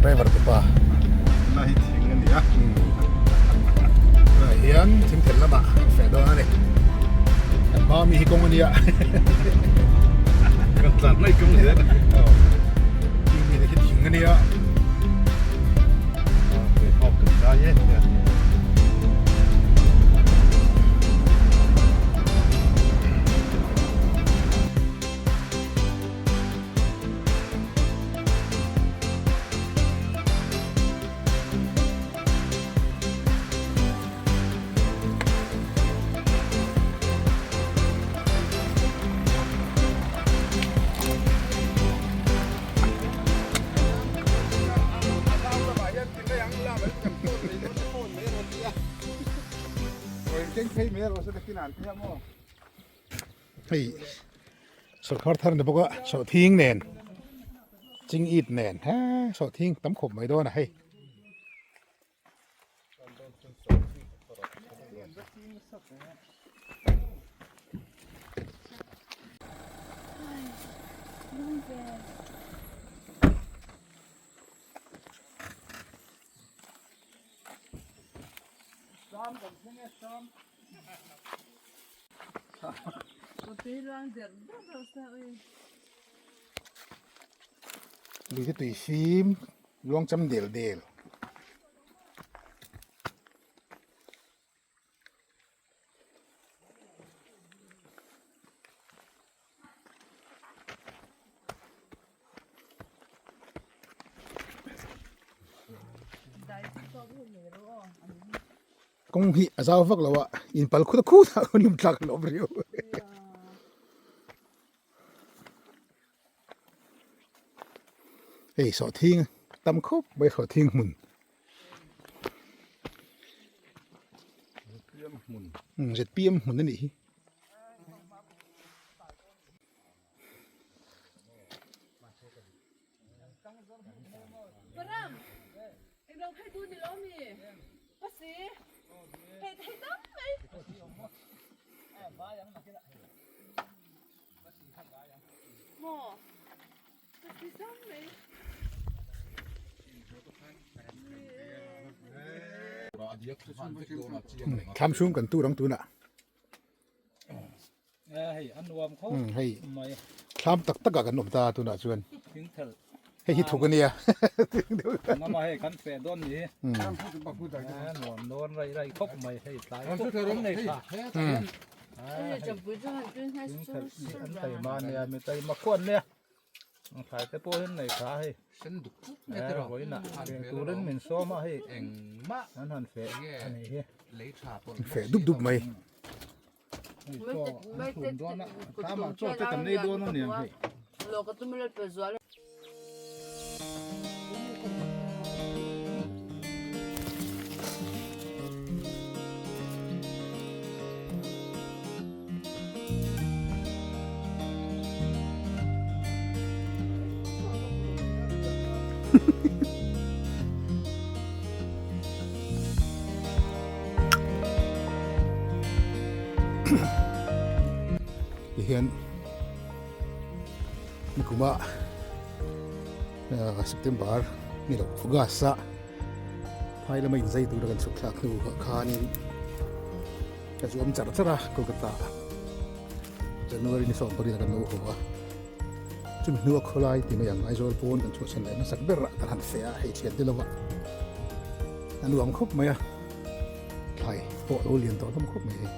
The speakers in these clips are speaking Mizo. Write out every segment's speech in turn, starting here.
Driver tupa. La hi thing a ni a. Tunah hian thing thel lamah kan feh dawn a ni. Kan hma mi hi kawng a nia. Kan tlan mai kawng zel a. Thing mi te khi thing a nia. Hawk kan kai e. Hei sawrkar thar ni bawk a sawhthing nen ching it nen he sawhthing tam khawp mai dawn a hei. Lui te tui fim luang cham del del. Kawng hi a zau vak lo a, in pal khut a khut ah khawn lum tlak a lawm riau. Hei sawhthing tam khawp mai sawhthing hmun. ZPM hmun a nih hi. Thlam chhung kan tur ang tunah. Hei thlam tak takah kan awm ta tunah chuan hei hi thuk a nia. Feh dup dup mai. Tihian nikuma September ni lo August a phai lama inzai tura kan chhuk thlak hnu khanin ka chu awm char char a Kolkata January ni 28 kan lo haw a chumi hnua khawlai ti mai ang Aizawl pawn kan chhuahsan leh hmasak ber ah kan han feh a hei thian te lova a nuam khawp mai a thlai pawh a lo lian tawh hlawm khawp mai hei.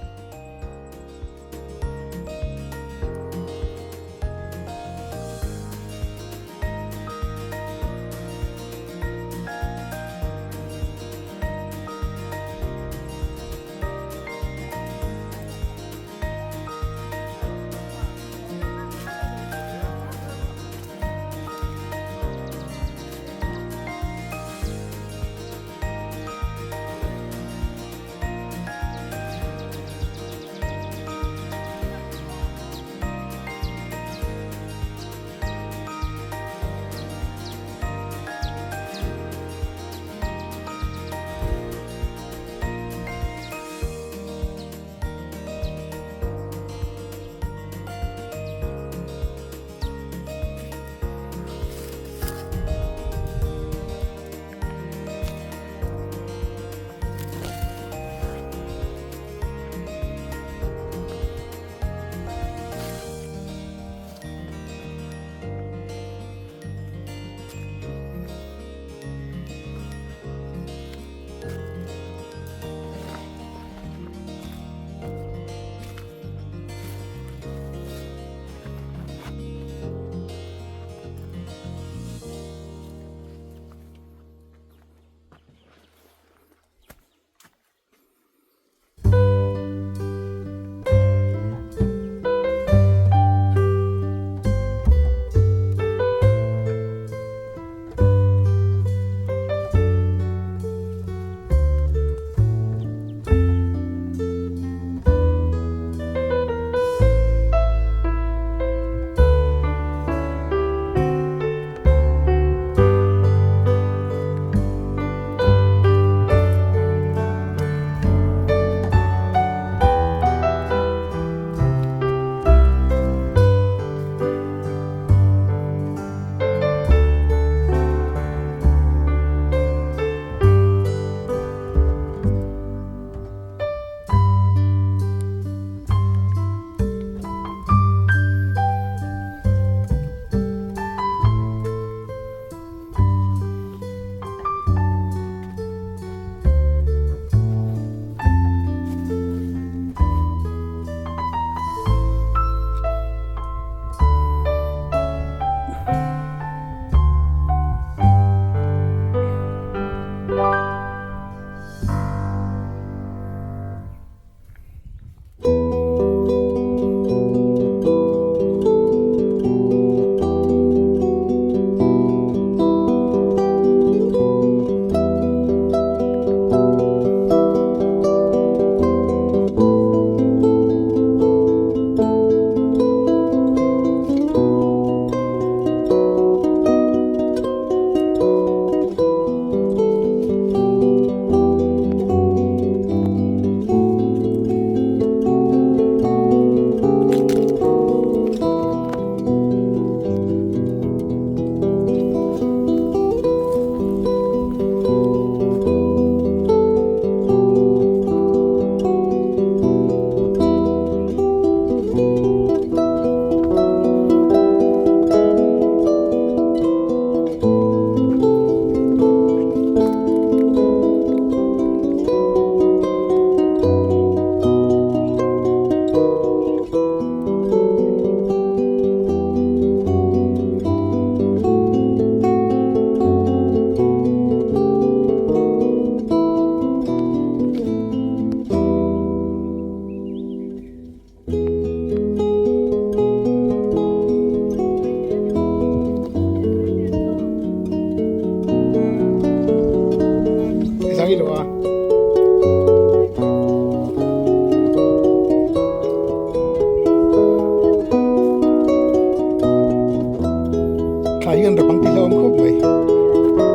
Thlai hi an rap ang tih hlauhawm khawp mai.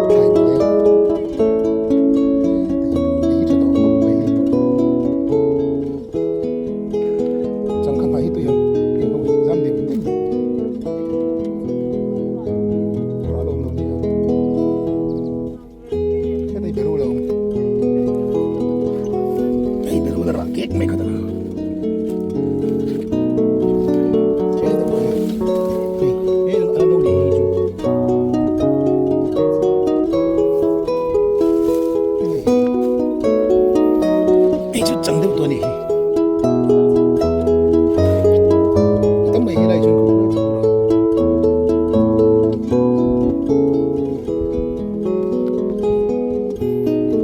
Thlai mawle. Hei hi tha tawh khawp mai hei. Changkha hnai hi tui ang tui ho hi zam dim dim. Rah lawm lo nia. Heta hi beru lo awm. Hei beru la rah kek mai kha ta. Heta pawh hi. Hei, hei a lo ni hi chu. Hei chu chang deuh tawh a nih hi. Tam mai hi lai chuan khawp mai chu.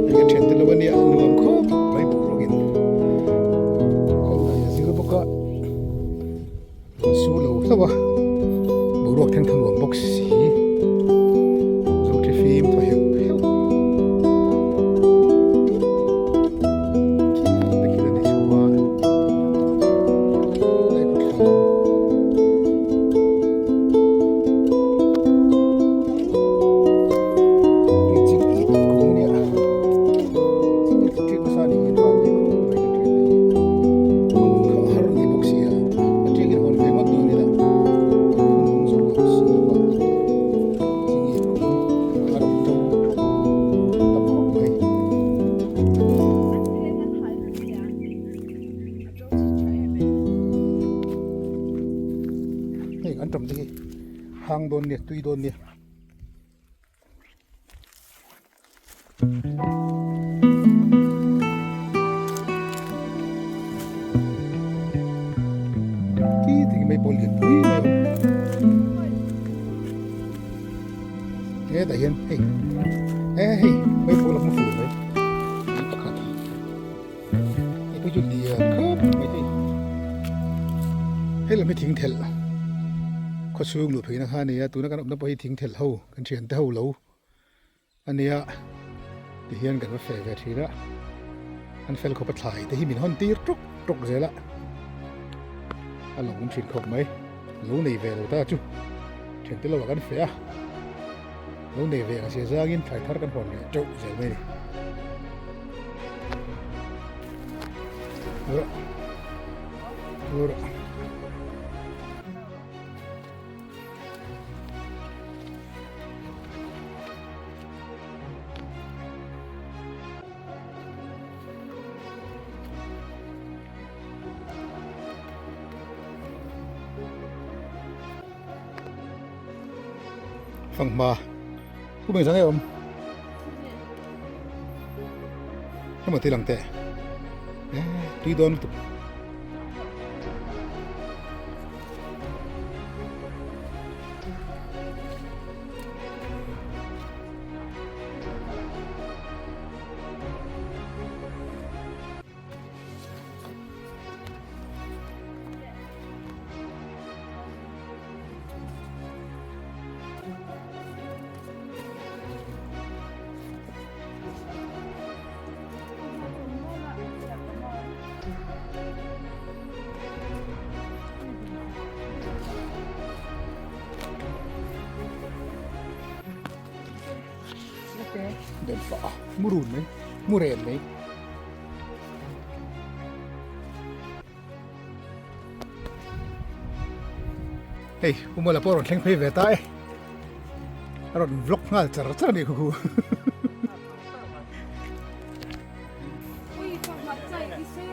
Hei ka thian te lo ania nuam khawp mai boruakin kawng a zir bawk a su lo hlauh a boruak thleng tha nuam bawk si zo thi fim thaw heuh heuh khi te khi a ni chho a lai kawt thlang lam. Hei an ṭawm te hi hang dawn nia tui dawn nia. Khi thì mai pawl lian pui mai awm hetah hian hei e hei mai pawl a hmu fur mai hei pakhat hei pawh chu lian khawp mai hei hei lam hi thing thelh khawchhung luh pheina kha a ni a tuna kan awmna pawh hi thing thelh ho kan thian te ho lo a nia tihian kan va feh ve thin a an fel khawp a thlai te hi min hawn tir tuk tuk zel a a lo awm thin khawp mai lo nei ve lo ta chu thian te lo ah kan feh a lo nei ve ang sia zangin thlai thar kan hawn leh teuh zel mai a ni. Fanghma pu meng zang e awm hema tih lang teh tui dawn lutuk. Mu run mai mu ren mai hei umala pawh rawn thleng phei ve ta e a rawn vlog nghal char char a nih khu khu.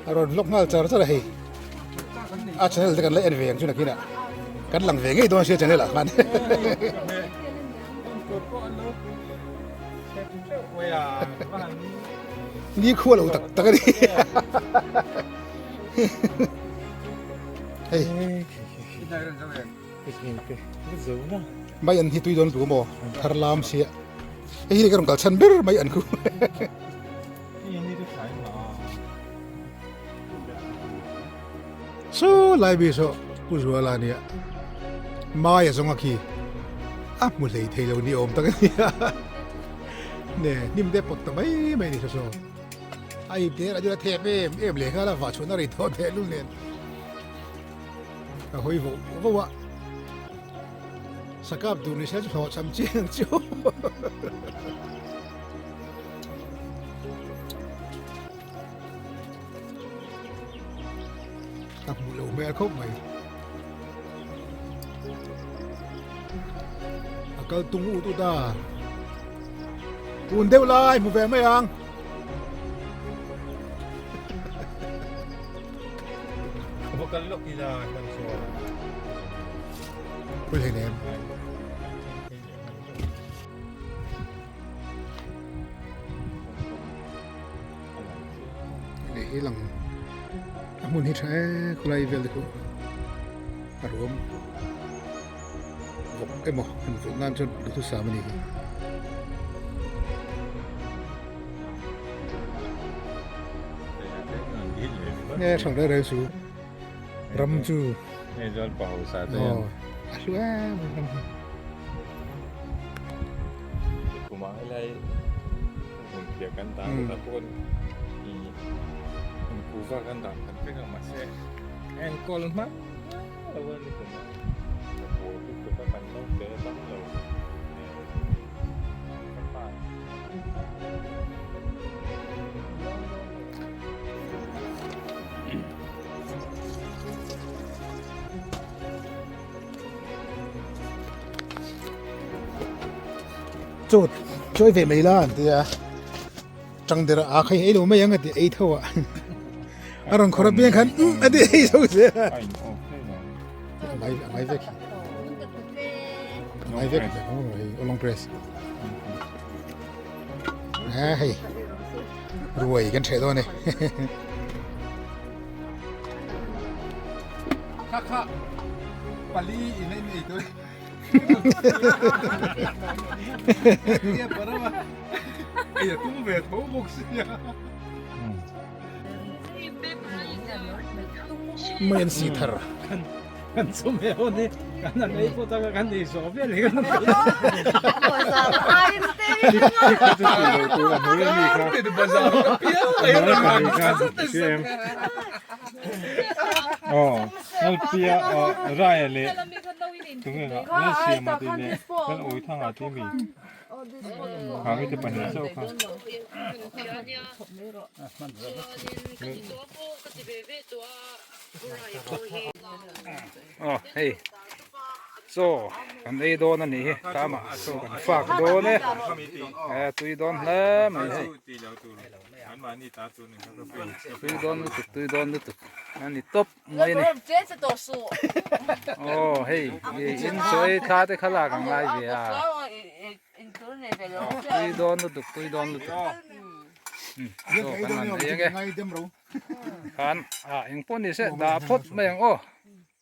A rawn vlog nghal char char a hei a channel te kan la en ve ang chu nakinah kan lang ve ngei dawn sia channel ah khan ni khua lo tak tak a ni hei mai an hi tui dawn tu maw thar lam sia hei hi ka rawn kal chhan ber mai an khu Saw lai bi saw Pu Zuala nia mai a zawng a khi a hmu hlei thei lo ni awm tak a nia ne hnim te pawt ta mai mai a ni saw saw a ip te a thep em em leh nghal a vah chhuahna rei tawh teh lul nen. Ka hawi voh voh a. Sakap duh ni se chu hlawh cham chiang chu. A hmuh loh hmel khawp mai. A kal tung ut ut a. Tun deuh lai hmu ve mai ang. Va kal lawk ila hman chuan. Pui hlei nem. Leh hi lang a hmun hi tha e khawlai vel te khu a ruam vawk emaw han vulh nan chuan duhthusam a ni hi. Nge hrang reng reng su ram chu Nge chuan pa hausa te hian a hlu em em ram hi. Kumah helai hmun phiah kan dah vek a pawn i kuhva kan dah khat vek a mahse enkawl hmak lo a ni kumah ka pawl lutuk a kan lo te dam lo ka pa. Chaw chawi ve mai la an ti a tang der a khai ei lo mai ang a ti ei tho a a rawn khawr apiang khan umm a ti ei zo zel a a ngai a ngai vek hi a ngai vek hei awlawng press a hei ruai kan hreh dawn e. Kha kha pali in a nei tur. Ei a tum ve tho bawk sia. Mai an si thar. Kan chu me ho ni kan an ei pawh taka kan ei zawh vel hi kan Aw hei chaw kan ei dawn a nih hi tlamah chaw kan fak dawn e e tui dawn hle mai hei tui dawn lutuk tui dawn lutuk a ni tawp mai a ni aw hei in chaw ei thla te kha lak ang lai ve a tui dawn lutuk tui dawn lutuk chaw kan han ei ang e. Khan ah eng pawh ni se dah phawt mai ang aw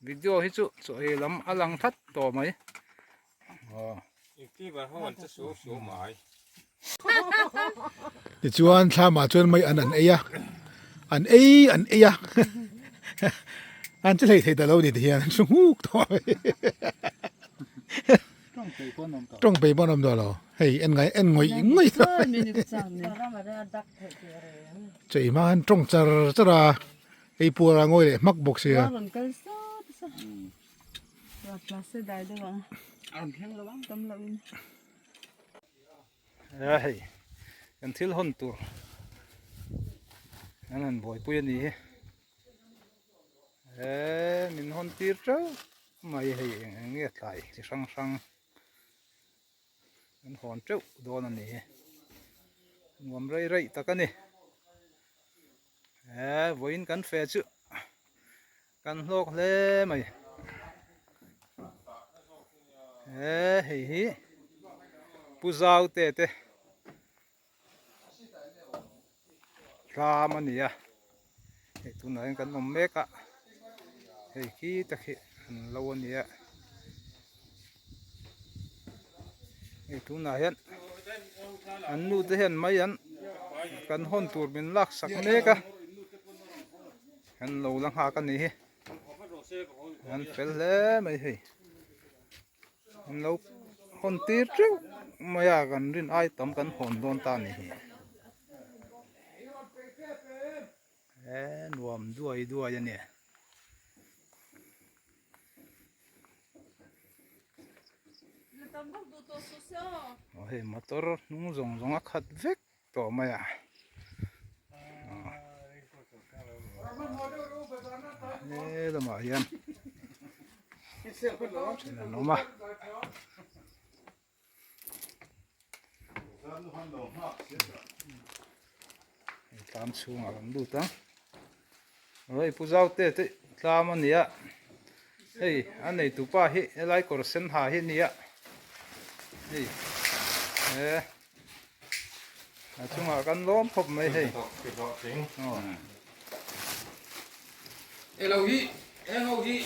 video hi chu chaw ei lam a lang that tawh mai aw. Tichuan thlamah chuan mai an an ei a an ei an ei a an che hlei thei ta lo ni ti hian an hru nghuk tawh mai tawng pei pawh an awm tawh lo hei en ngai en ngawih ngawih tawh Chei hma han tawng char char a, ei puar a ngawi leh hmak bawk sia. A hei kan thil hawn tur an han buaipui a ni hi he min hawn tir teuh mai hei eng eng nge tlai chi hrang hrang. An hawn teuh dawn a ni hi. Nuam rei rei tak a ni. He vawiin kan fe chu kan hlawk hle mai. He hei hi Pu Zaute te tlam a ni a. Hei tunah hian kan awm mek a. Hei khi tak hi an lo a ni a. Hei tunah hian an nu te hian mai an kan hawn tur min lak sak mek a. Kan lo la nghak a ni hi. An fel hle mai hei. An lo hawn tir teuh mai a kan rin ai tam kan hawn dawn ta a ni hi. He nuam duai duai a ni. Aw hei motor hnung zawng zawng a khat vek tawh mai a he lamah hian then an awm a. Tlam chhungah kan lut a hei pu Zaute te tlam a ni a hei a neitu pa hi helai kawr sen ha hi a ni a hei he a chungah kan lawm khawp mai hei aw. Elo hi eng ho hi.